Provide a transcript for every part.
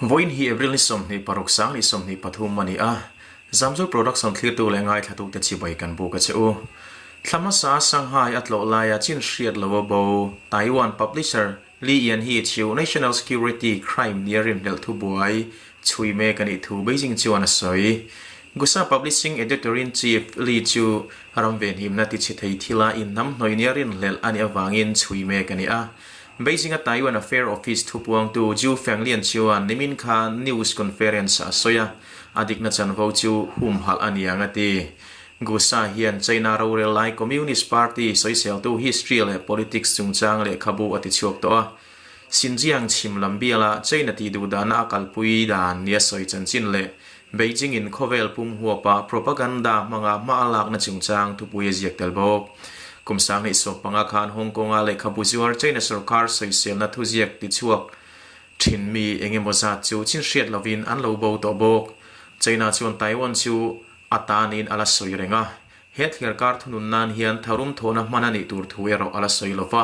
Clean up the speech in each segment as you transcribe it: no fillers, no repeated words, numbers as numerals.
Vawiin hi April ni 26 sang ni 23 a ni a, Zamzo Production thlirtu leh ngaithlatute chibai kan buk a che u. Thla hmasa Shanghai a tlawh laia chin hriat lo a bo Taiwan publisher Li Yanhe chu National Security Crime nia rinhlelh thubuai chhui mek a nih thu Beijing chuan a sawi. Gusa Publishing Editor-in-Chief Li chu ram venhimna tichhe thei thila inhnamhnawih nia rinhlelh a nih avangin chhui mek a ni a. Beijing-a Taiwan Affair Office thupuangtu Zhu Fenglian chuan nimin khan news conference a sawi a, a dikna chanvo chu humhalh a ni ang a ti. Gusa hian China rorel lai Communist Party sawiseltu history leh politics chungchang lehkhabu a tichhuak tawh a. Xinjiang chhim lam biala China tih duh dahna a kalpui dan nia sawi chanchin leh Beijing in khawvel pum huapa propaganda hmanga hma a lakna chungchang thupui a ziak tel bawk. Kum 2015 khan Hong Kong-a lehkhabu zuar China sorkar sawiselna thuziak tichhuak thin mi engemaw zat chu chinhriat lovin an lo bo tawh bawk. China chuan Taiwan chu A tanin a la sawi reng a, he thliarkar thunun nan hian tharum thawhna hman a nih tur thu erawh a la sawi lo va.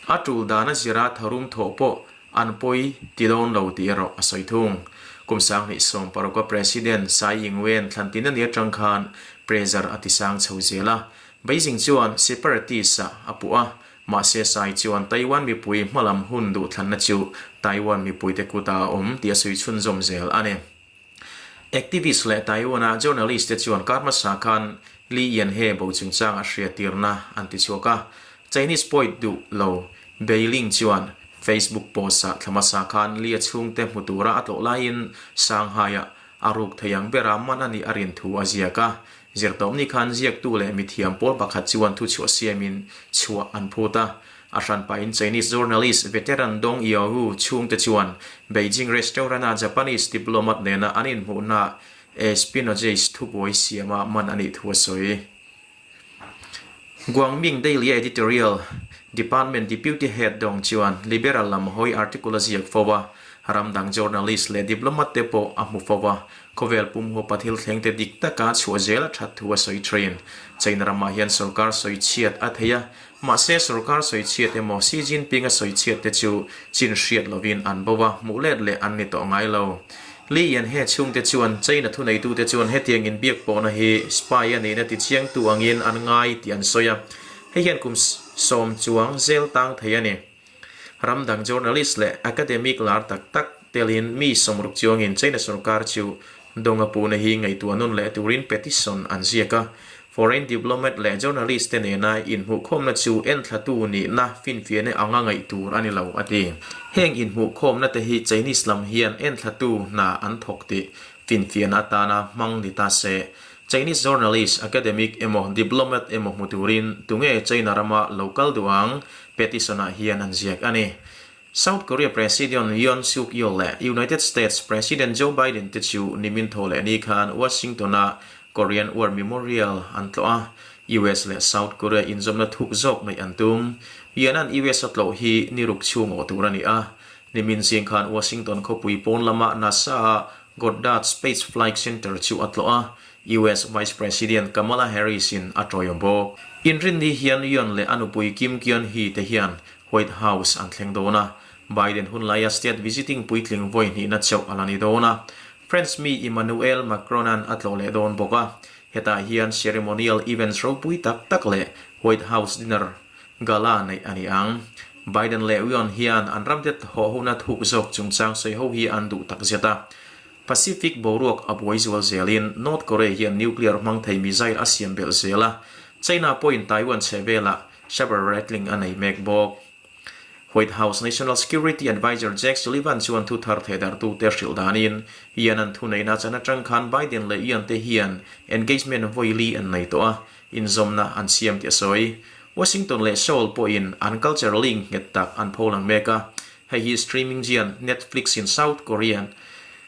A tul dan a zira tharum thawh pawh an pawi ti dawn lo tih erawh a sawi thung. Kum 2016 a President Tsai Ing-wen thlantin a nih atang khan pressure a tisang chho zel a, Beijing chuan separatist-ah a puh a, mahse Tsai chuan Taiwan mipui hmalam hun duhthlanna chu Taiwan mipuite kutah a awm tih a sawi chhunzawm zel a ni. Activist leh Taiwan-a journalist te chuan kar hmasa khan Li Yanhe bo chungchang a hriattirna an ti chhuak a. Chinese poet duh lo Bei Ling chuan Facebook post-ah thla hmasa khan Li-a chhungte hmu tura a tlawh laiin Shanghai-ah a ruk thei ang bera man a nih a rin thu a ziak a. Zirtawpni khan ziaktu leh mithiam pawl pakhat chuan thuchhuah siamin chhuah an phut a. A hran pahin Chinese journalist veteran Dong Yaowu chhungte chuan Beijing restaurant-a Japanese diplomat nena an inhmuhna espionage thubuai siama man a nih thu a sawi. Guangming Daily Editorial Department Deputy Head Dong chuan liberal lam hawi article a ziak fo a, ram dang journalist leh diplomat te pawh a hmu fo a, Khawvel pum huapa thil thleng te dik taka chhuah zel a that thu a sawi thin. China ramah hian sorkar sawi chhiat a thei a, mahse sorkar sawi chhiat emaw Xi Jinping a sawi chhiat te chu chin hriat lovin an bo a, hmuh let leh an ni tawh ngai lo. Li Yanhe chhungte chuan China thuneitute chuan hetiang inbiak pawhna hi spy a nihna tichiangtu angin an ngai tih an sawi a, hei hian kum sawm chuang zel tang thei a ni. Ram dang journalist leh academic lar tak tak telin mi sawmruk chuangin China sorkar chu Donga puhna hi ngaihtuah nun leh turin petition an ziak a. Foreign diplomat leh journalist te nena inhmuhkhawmna chu enthlatu nihna finfiahna anga ngaih tur a ni lo, a ti. Heng inhmuhkhawmna te hi Chinese lam hian enthlatu hna an thawk tih finfiahna atana hmang ni ta se. Chinese journalist, academic emaw diplomat emaw hmu turin tunge China rama lo kal duh ang? Petition-ah hian an ziak a ni. South Korea President Yoon Suk Yeol leh United States President Joe Biden te chu nimin thaw leh ni khan Washington-a Korean War Memorial an tlawh a, US leh South Korea inzawmna thuk zawk neih an tum. Yoon-a'n US a tlawh hi ni ruk chhung awh tur a ni a. Nimin zing khan Washington khawpui pawn lama NASA-a Goddard Space Flight Center chu a tlawh a, US Vice President Kamala Harris-in a tawiawm bawk. Inrinni hian Yoon leh a nupui Kim Keon-hee te hian White House an thleng dawn a, Biden hun laia state visiting puitling vawi hnihna chauh a la ni dawn a. French mi Emmanuel Macron-a'n a tlawh leh dawn bawk a, hetah hian ceremonial events ropui tak tak leh White House dinner gala neih a ni ang. Biden leh Yoon hian an ram te thawh hona thuk zawk chungchang sawi ho hi an duh tak zet a. Pacific boruak a buai zual zelin North Korea hian nuclear hmang thei missile a siam belh zel a, China pawhin Taiwan chhe velah Saber rattling a nei mek bawk. White House National Security Adviser Jake Sullivan chuan thu thar thehdarhtute hrilh danin, Ian an thuneihna chan atang khan Biden leh Ian te hian engagement vawi li an nei tawh a, inzawmna an siam tih a sawi. Washington leh Seoul pawhin an culture link nghet tak an pholang mek a, hei hi streaming giant Netflix in South Korean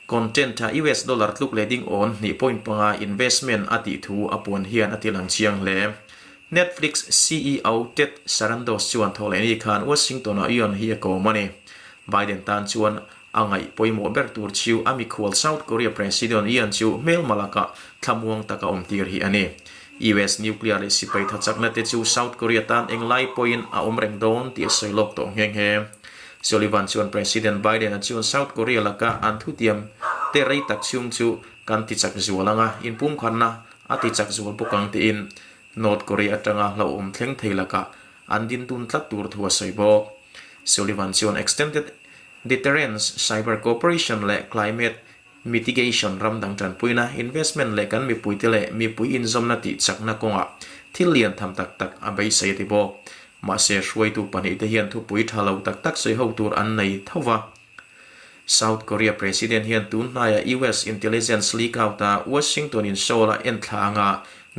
content a US dollar tluk leh ding awn hnih point panga investment a tih thu a puan hian a tilang chiang hle. Netflix CEO Ted Sarandos chuan thawhlehni khan Washington-ah Yoon hi a kawm a ni. Biden tan chuan a ngaih pawimawh ber tur chu a mikhual South Korea President Yoon chu hmelma lakah thlamuang taka awm tir hi a ni. US nuclear leh sipai tha chakna te chu South Korea tan englai pawhin a awm reng dawn tih a sawi lawk tawh nghe nghe. Sullivan chuan President Biden-a chuan South Korea laka an thutiam te rei tak chhung chu kan tichak zual ang a, inpumkhatna a tichak zual bawk ang tiin North Korea atanga hlauhawm thleng thei lakah an din dun tlat tur thu a sawi bawk. Sullivan chuan Extended Deterrence, Cyber Cooperation leh Climate Mitigation ram dang tanpuina, investment leh kan mipuite leh mipui inzawmna tih chakna kawngah thil lian tham tak tak a beisei a ti bawk. Mahse, hruaitu pahnihte hian thupui tha lo tak tak sawi ho tur an nei tho va. South Korea President hian tun hnaiah US intelligence leak out-a Washington-in Seoul-a enthla anga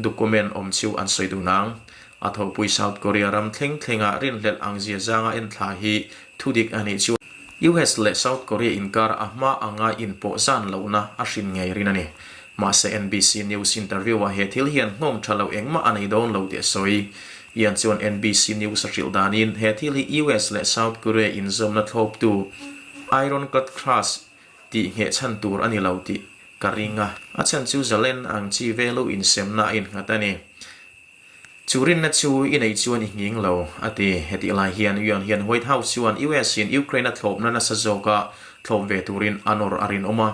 document awm chu an sawi duh nang. A thawhpui South Korea ram thleng thlenga rinhlelh ang zia zanga enthla hi thudik a nih chu US leh South Korea inkar a hma anga inpawh zan lohna a hrin ngei rin a ni. Mahse NBC News interview-ah he thil hian nghawng tha lo engmah a nei dawn lo tih a sawi. Ian chuan NBC News a hrilh danin he thil hi US leh South Korea inzawmna thlawptu Ironclad Trust tih ngheh chhan tur a ni lo tih ka ring a. A chhan chu zalen ang chi velu insemna a innghat a ni. Chu rinna chu i neih chuan i nghing lo, a ti. Hetih lai hian Yuan hian White House chuan US-in Ukraine a thlawpna nasa zawka thlawp ve turin a nawr a rinawm a.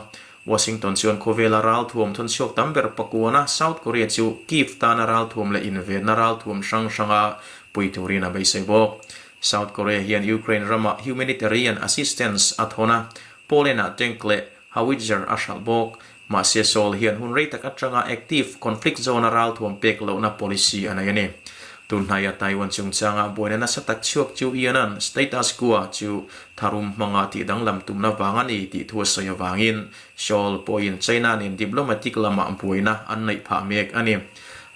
Washington chuan khawvela ralthuam thawnchhuak tam ber pakuana South Korea chu Kyiv tana ralthuam leh invenna ralthuam hrang hranga pui turin a beisei bawk. South Korea hian Ukraine ramah humanitarian assistance a thawn a, Poland-ah tank leh howitzer a hralh bawk. Mahse Seoul hian hun rei tak atanga active conflict zone-a ralthuam pek lohna policy a nei a ni. Tun hnaia Taiwan chungchanga buaina nasa tak chhuak chu Ian-a'n status quo chu tharum hmanga tih danglam tumna vang a ni tih thu a sawi avangin Seoul pawhin China nen diplomatic lamah buaina an neih phah mek a ni.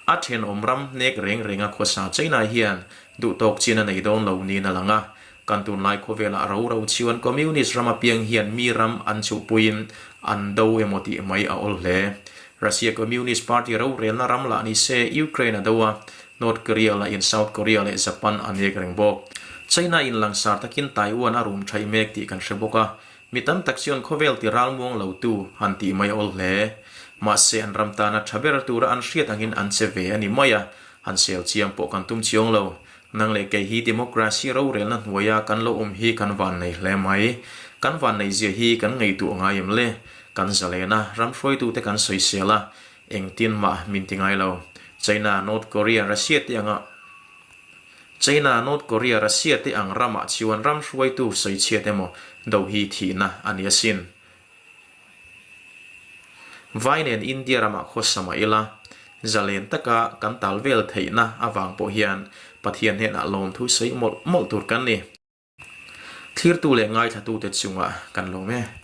A thenawm ram hnek reng renga khawsa China hian duhtawk chin a nei dawn lo niin a lang a, Kan tunlai khawvelah ro ro chuan Communist ram apiang hian mi ram an chhuhpuiin an do emaw tih mai a awl hle. Russia Communist Party rorelna ram lah ni se Ukraine a do a, North Korea lah in South Korea leh Japan a nek reng bawk. China in langsar takin Taiwan a rum thaih mek tih kan hre bawk a, mi tam tak chuan khawvel ti ralmuang lo tu han tih mai a awl hle. Mahse an ram tana tha ber tura an hriat angin an che ve a ni mai a, han sel chiam pawh kan tum chiang lo. Nang leh kei hi democracy rorelna hnuaia kan lo awm hi kan vannei hle mai. Kan vanneihzia hi kan ngaihtuah ngai em le? Kan zalen a, ram hruaitute kan sawisel a, engtin mah min ti ngai lo. China, North Korea, Russia te anga China, North Korea, Russia te ang ramah chuan ram hruaitu sawichhiat emaw do hi thihna a ni asin. Vai nen India ramah khawsa mah ila, zalen taka kan tal vel theihna avang pawh hian Pathian hnenah lawmthu sawi mawlh mawlh tur kan ni. Thlirtu leh ngaithlatute chungah kan lawm e.